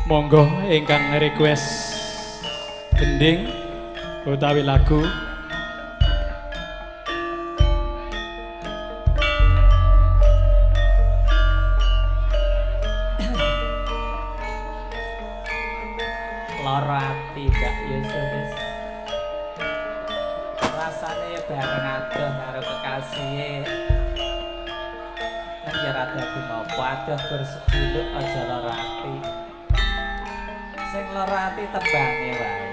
Monggo ingkang request gending utawi lagu. Loro ati Cak Yusuf wis. Rasane bareng adoh karo kekasihe. Nang ya ora dadi napa, adoh gur seduluk aja loro ati. Sing loro ati tembange wae.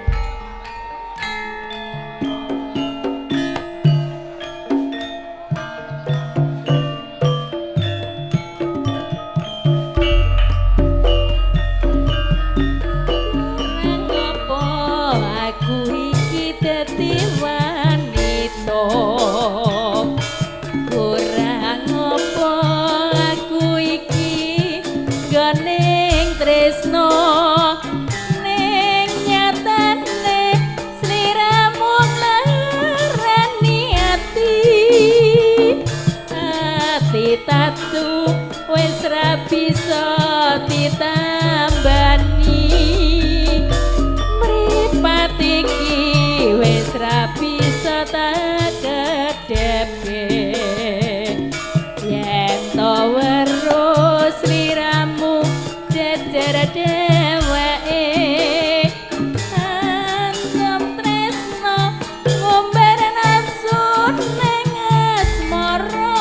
Tatu wis ra bisa ditambani, mripat iki wis ra bisa tak kedhepe. Yen to weruh sliramu jejer dheweke, antem tresno ngumbar nafsu ning asmara.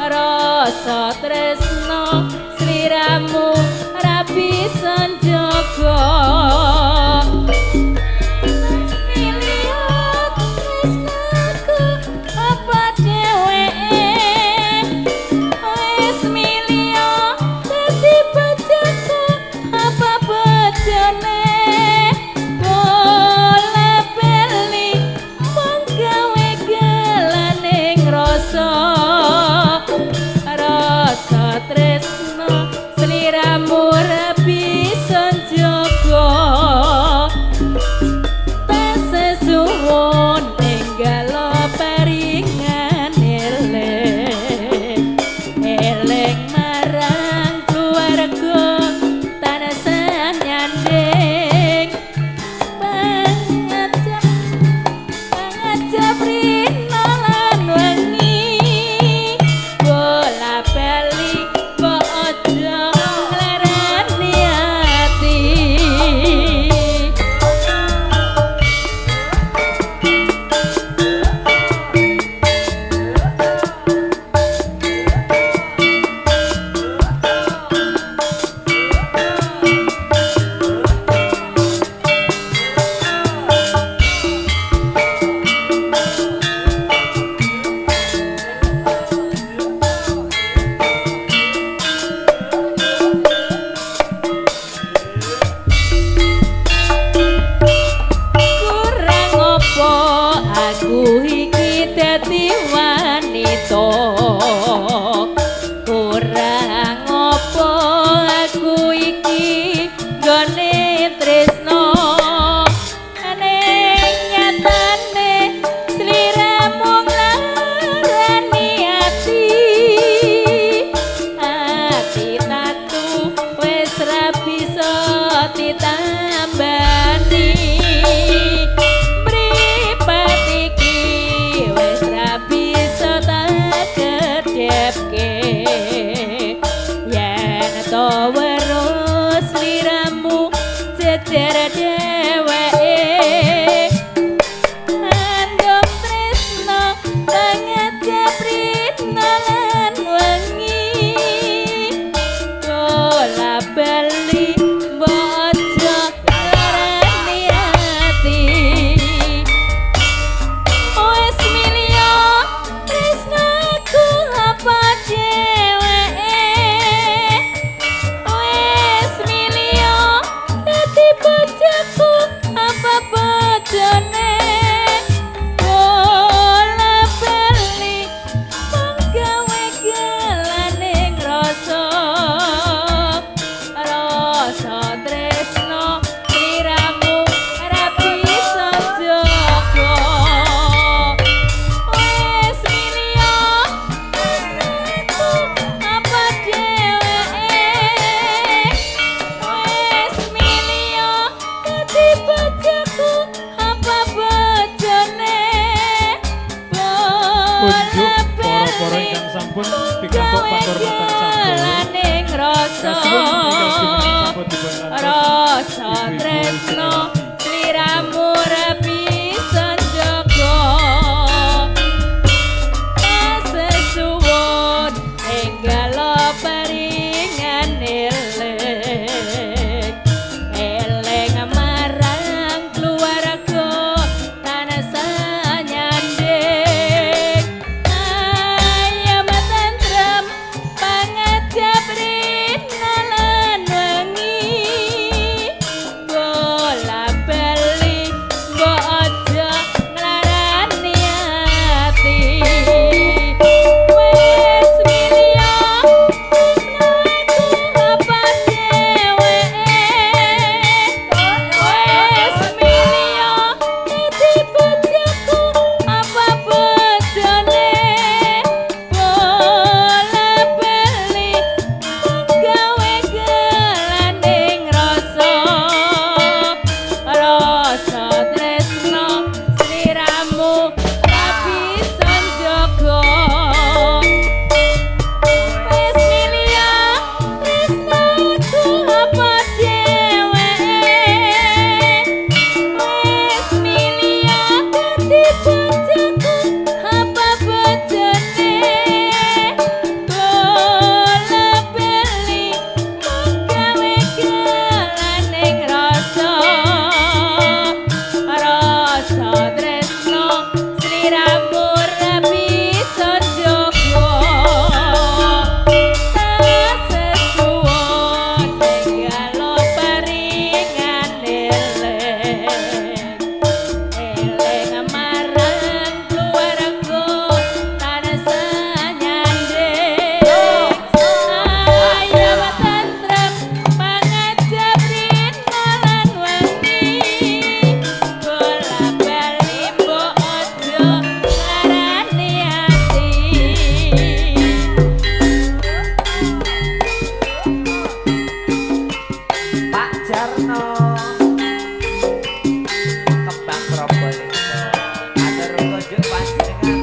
Rasa tresno sliramu ra bisa njaga. Milih tresnaku apa dheweke, wis milih dadi bojoku apa bojone. Bola bali mung gawe gelaning rasa. Rasa tresno sliramu ra bisa njaga. Tasesuwun enggalo paringan eling, eling marang keluarga tansah nyanding. Pangajap pangajap rina lan wengi, bola bali kok rasa rasa tresno sliramu ora bisa njaga sesuwun enggal peringan eling eling marang keluarga tansah nyanding ayem tentrem pangajap rina lan wengi bola bali mbok aja nglarani ati wis milya tresnaku apa dheweke wis milya dadi bojoku apa bojone bola bali gawe gelaning rasa rasa tresno sliramu ra bisa njaga wis milya tresnaku apa dheweke wis milya dadi bojoku apa bojone bola bali gawe gelaning rasa rasa tresno sliramu ra bisa njaga sesuwun enggal peringan eling eling marang keluarga tansah nyanding ayem tentrem pangajap rina lan wengi bola bali mbok aja nglarani ati. Pak Jarno Kembang Probolinggo atur kunjuk panjenengan.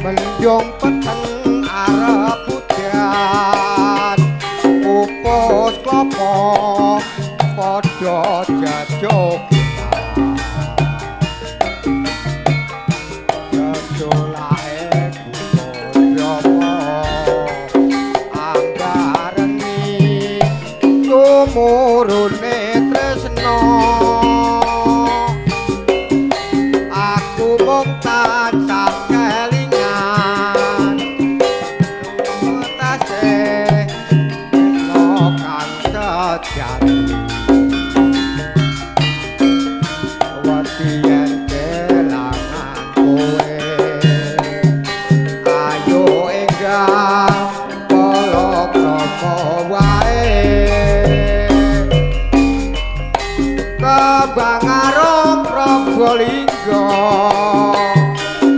Mendung peteng arep udan pupus klopo padha jajogetan jejolake gumodrapa anggareni tumurune tresna aku mung tansah kelingan tase tresna kang sejati wedi yen kelangan kowe ayo enggal palakrama wae kembang arum Probolinggo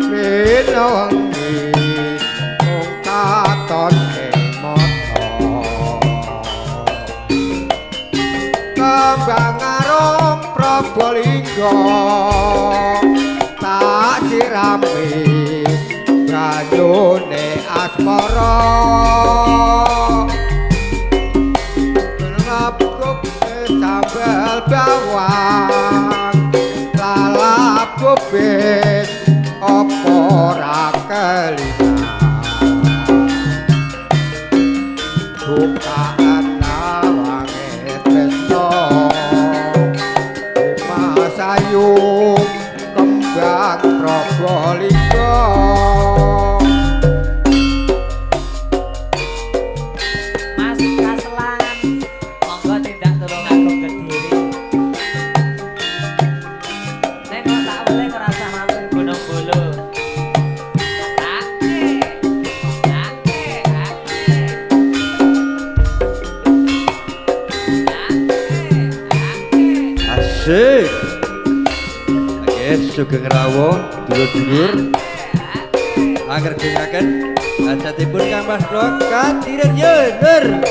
rina wengi mung katon ing mata kembang arum Probolinggo tak sirami banyune asmara ngapuk sambel bawang lalap kubis apa ora kelingan bukaan lawange tresno Dimas Ayu kembang Probolinggo. Mas Kaslan monggo tindak Tulungagung Kediri. Asik. Oke, sugeng rawuh dulur-dulur. Angger gengaken hajatipun Kang Mas Blok kadiren yen.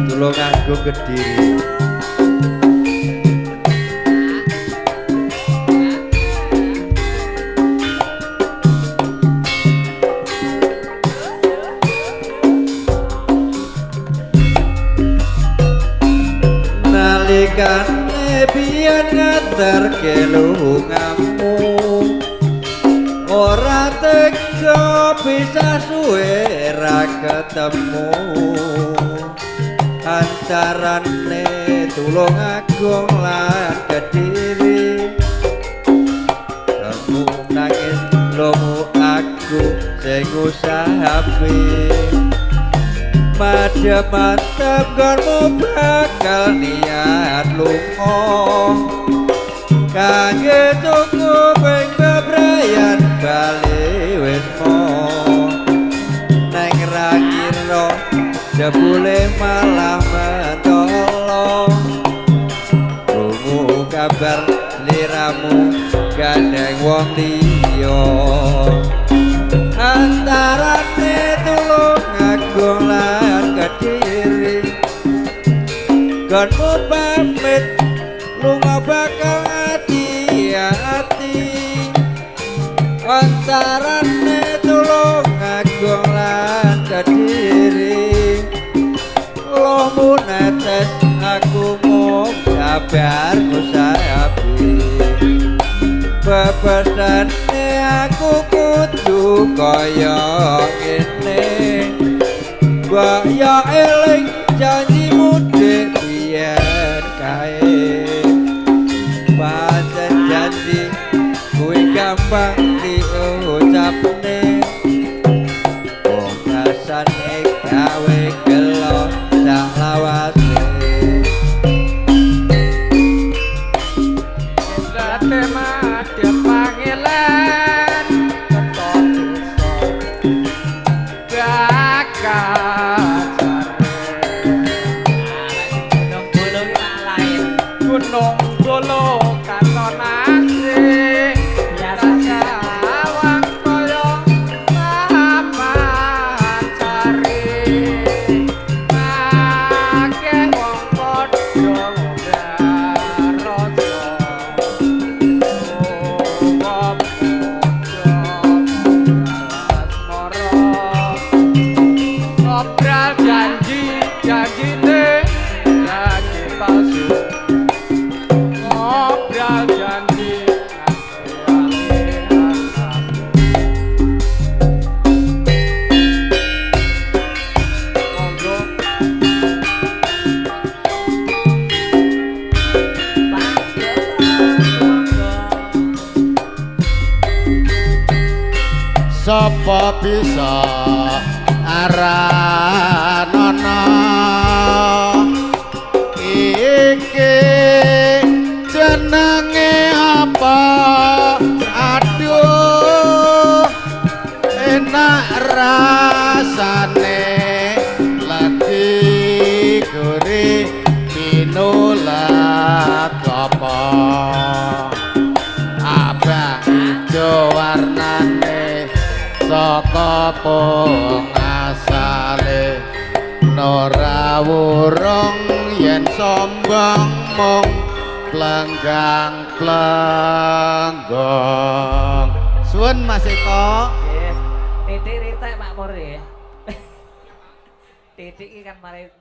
Tulungagung Kediri. Nalikane biyen ngeterke lungamu ora tega bisa suwe ra ketemu antarane Tulungagung lan Kediri kamu nangis lomu aku sing usahapi madhep-madhep nggonmu bakal niat lunga kangge tuku ping bebrayan bali wis neng ra kira jebule malah mentolo krungu kabar liramu gandeng wong liya antarane Tulungagung lan Kediri gonmu pamit lunga bakal ati-ati antarane Tulungagung lan Kediri lohmu netes aku mung sabar ngusahapi bebasane aku kudu kaya ngene mbok ya eling janjimu dek biyen kae pancen janji kuwi gampang diucapne wong rasane gawe gelo sak lawase. Zate madhep pangelan ketok desa bakal Gunung lain Gunung Bolo katon asri biasa sawang kaya papan cari akeh wong padha ngombe raja ngobrol janji janjine janji palsu ngobrol janji monggo. Sapa bisa aranana iki jenenge apa aduh enak rasane lagi gurih pinulak apa abang ijo warnane saka pengasale ora wurung yen sombong mung plenggang plenggong. Suwun Mas Eko. Nggih. Titik ritek Pak Pur nggih. Titik iki kan mari